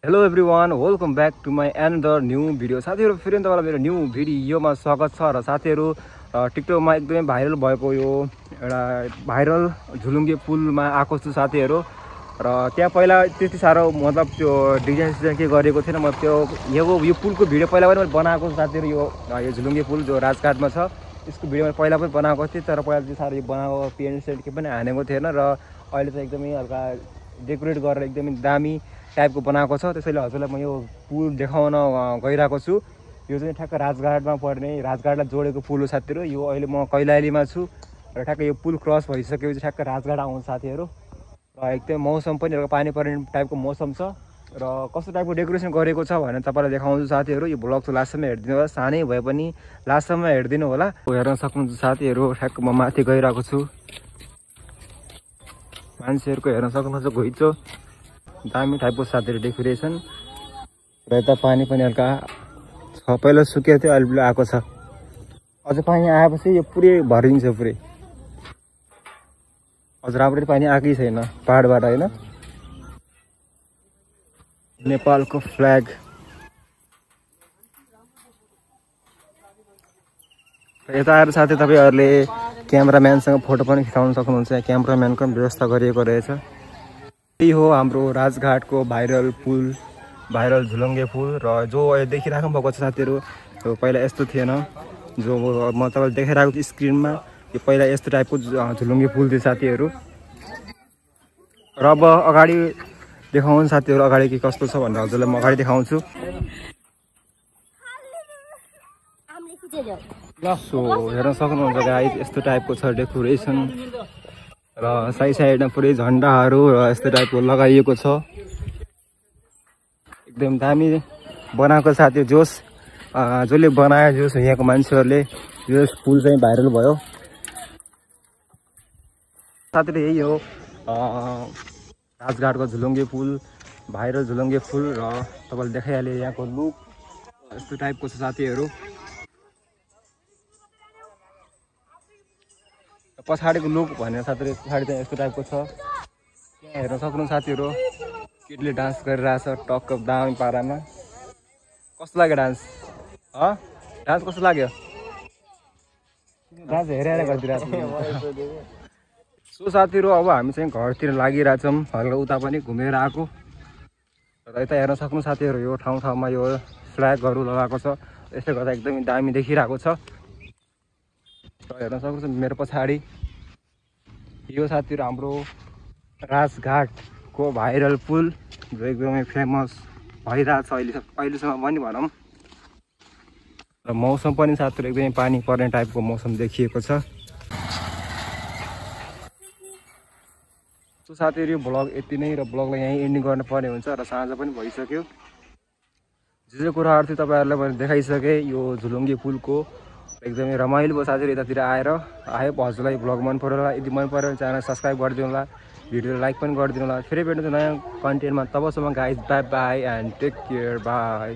Hello everyone, welcome back to my another new video. साथीहरू फेरि तपाईँलाई मेरो न्यू भिडियोमा स्वागत छ। र साथीहरू टिकटकमा एकदमै भाइरल भएको यो एउटा भाइरल झुलुङ्गे पुलमा आएको छु साथीहरू। र त्यहाँ पहिला त्यति साह्रो मतलब त्यो डिजाइन सिजाइन के गरेको थिएन। म त्यो यो पुलको भिडियो पहिला पनि मैले बनाएको छु साथीहरू। यो झुलुङ्गे पुल जो राजघाटमा छ यसको भिडियो मैले पहिला पनि बनाएको थिएँ, तर पहिला चाहिँ साह्रो यो बनाएको पेन्ट सेन्ट के पनि हानेको थिएन। र अहिले चाहिँ एकदमै हल्का डेकोरेट गरेर एकदमै दामी टाइपको बनाएको छ। त्यसैले हजुरलाई म यो पुल देखाउन गइरहेको छु। यो चाहिँ ठ्याक्क राजघाटमा पर्ने, राजघाटलाई जोडेको पुल हो साथीहरू। यो अहिले म कैलालीमा छु र ठ्याक्क यो पुल क्रस भइसकेपछि ठ्याक्क राजघाट आउँछ साथीहरू। र एकदमै मौसम पनि पानी पर्ने टाइपको मौसम छ र कस्तो टाइपको डेकोरेसन गरेको छ भनेर तपाईँलाई देखाउँछु साथीहरू। यो भ्लग चाहिँ लास्टसम्म हेरिदिनु होला, सानै भए पनि लास्टसम्म हेरिदिनु होला। हेर्न सक्नुहुन्छ साथीहरू, ठ्याक्क म माथि गइरहेको छु। मान्छेहरूको हेर्न सक्नुहुन्छ घुइँचो दामी टाइपको साथीहरू डेकोरेसन। र यता पानी पनि हल्का छ, पहिला सुकेको थियो अहिले आएको छ। अझ पानी आएपछि यो पुरै भरिन्छ पुरै। अझ राम्ररी पानी आएकै छैन पहाडबाट होइन। नेपालको फ्ल्याग यता आएर साथै तपाईँहरूले क्यामेराम्यानसँग फोटो पनि खिचाउन सक्नुहुन्छ। क्यामेराम्यानको पनि व्यवस्था गरिएको रहेछ। यही हो हाम्रो राजघाटको भाइरल पुल, भाइरल झुलुङ्गे पुल। र जो अहिले देखिराख्नु भएको छ साथीहरू, यो पहिला यस्तो थिएन। जो म तपाईँलाई देखाइरहेको छु स्क्रिनमा, यो पहिला यस्तो टाइपको झुलुङ्गे पुल थियो साथीहरू। र अब अगाडि देखाउनु साथीहरू, अगाडि के कस्तो छ भनेर हजुरलाई म अगाडि देखाउँछु। सो हेर्न सक्नुहुन्छ गाइस, यस्तो टाइपको छ डेकोरेसन। र साइड साइडमा पुरै झन्डाहरू र यस्तो टाइपको लगाइएको छ। एकदम दामी बनाएको साथीहरू। जसले बनायो, जोस यहाँको मान्छेहरूले, यो पुल चाहिँ भाइरल भयो साथीहरू। यही हो राजघाटको झुलुङ्गे पुल, भाइरल झुलुङ्गे पुल। र तपाईँले देखाइहालेँ यहाँको लुक यस्तो टाइपको छ साथीहरू। पछाडिको लुक भनेर साथीहरू, पछाडि चाहिँ यस्तो टाइपको छ। त्यहाँ हेर्न सक्नु साथीहरू, केटीले डान्स गरिरहेछ टक्क दामी पारामा। कस्तो लाग्यो डान्स? डान्स कस्तो लाग्यो? डान्स हेरेर गरिदिरहेको छ। सो साथीहरू, अब हामी चाहिँ घरतिर लागिरहेछौँ। हल्का उता पनि घुमेर आएको। र यता हेर्न सक्नु साथीहरू, यो ठाउँमा यो फ्ल्यागहरू लगाएको छ। यसले गर्दा एकदमै दामी देखिरहेको छ। र हेर्न सक्नुहुन्छ मेरो पछाडि यो साथीहरू हाम्रो राजघाटको भाइरल पुल, जो एकदमै फेमस भइरहेछ अहिलेसम्म पनि भनौँ। र मौसम पनि साथीहरू एकदमै पानी पर्ने टाइपको मौसम देखिएको छ। सो साथीहरू, यो भ्लग यति नै। र भ्लगलाई यहीँ एन्डिङ गर्नुपर्ने हुन्छ। र साँझ पनि भइसक्यो। जे कुराहरू थियो तपाईँहरूलाई मैले देखाइसकेँ यो झुलुङ्गे पुलको। एकदमै रमाइलो भयो साथीहरू यतातिर आएर। आयो हजुरलाई भ्लग मन पऱ्यो होला। यदि मन पऱ्यो भने च्यानल सब्सक्राइब गरिदिनु होला, भिडियो लाइक पनि गरिदिनु होला। फेरि भेट्नु नयाँ कन्टेन्टमा। तबसम्म guys bye bye and take care, by.